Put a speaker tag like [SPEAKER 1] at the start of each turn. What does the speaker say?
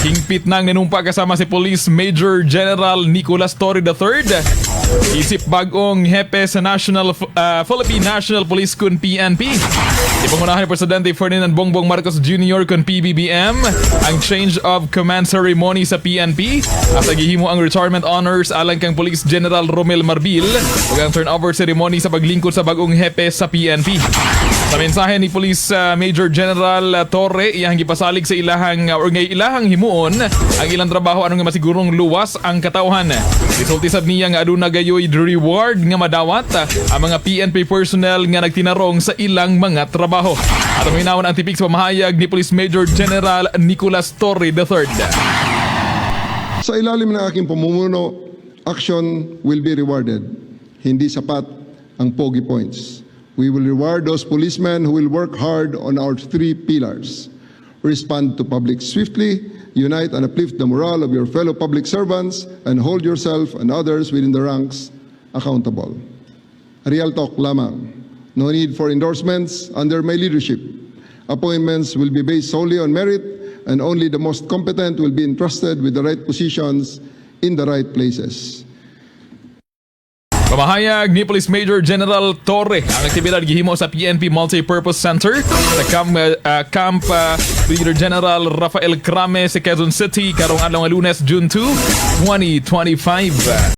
[SPEAKER 1] Hingpit nang nanumpa kasama si Police Major General Nicolas Torre III, isip bagong hepe sa National Philippine National Police kun PNP. Ipangunahan ni Presidente Ferdinand Bongbong Marcos Jr. kun PBBM ang change of command ceremony sa PNP asa gihimo ang retirement honors alang kang Police General Romel Marbil ug ang turnover ceremony sa paglingkod sa bagong hepe sa PNP. Sa mensahe ni Police Major General Torre, iyang gipasalig sa ilahang or ngay ilahang himuon ang ilang trabaho aron nga masigurong luwas ang katawhan. Gisulti sab niya nga aduna gayoy reward nga madawat ang mga PNP personnel nga nagtinarong sa ilang mga trabaho. Atong hinawon ang tipik sa pamahayag ni Police Major General Nicolas Torre III.
[SPEAKER 2] Sa ilalim ng aking pamumuno, action will be rewarded. Hindi sapat ang pogi points. We will reward those policemen who will work hard on our three pillars. Respond to public swiftly, unite and uplift the morale of your fellow public servants, and hold yourself and others within the ranks accountable. Real talk lamang. No need for endorsements under my leadership. Appointments will be based solely on merit, and only the most competent will be entrusted with the right positions in the right places.
[SPEAKER 1] Pamahayag ni Police Major General Torre. Ang aktibidad gihimo sa PNP Multipurpose Center sa Camp Brigadier General Rafael Crame sa Quezon City karong adlaw nga Lunes, June 2, 2025.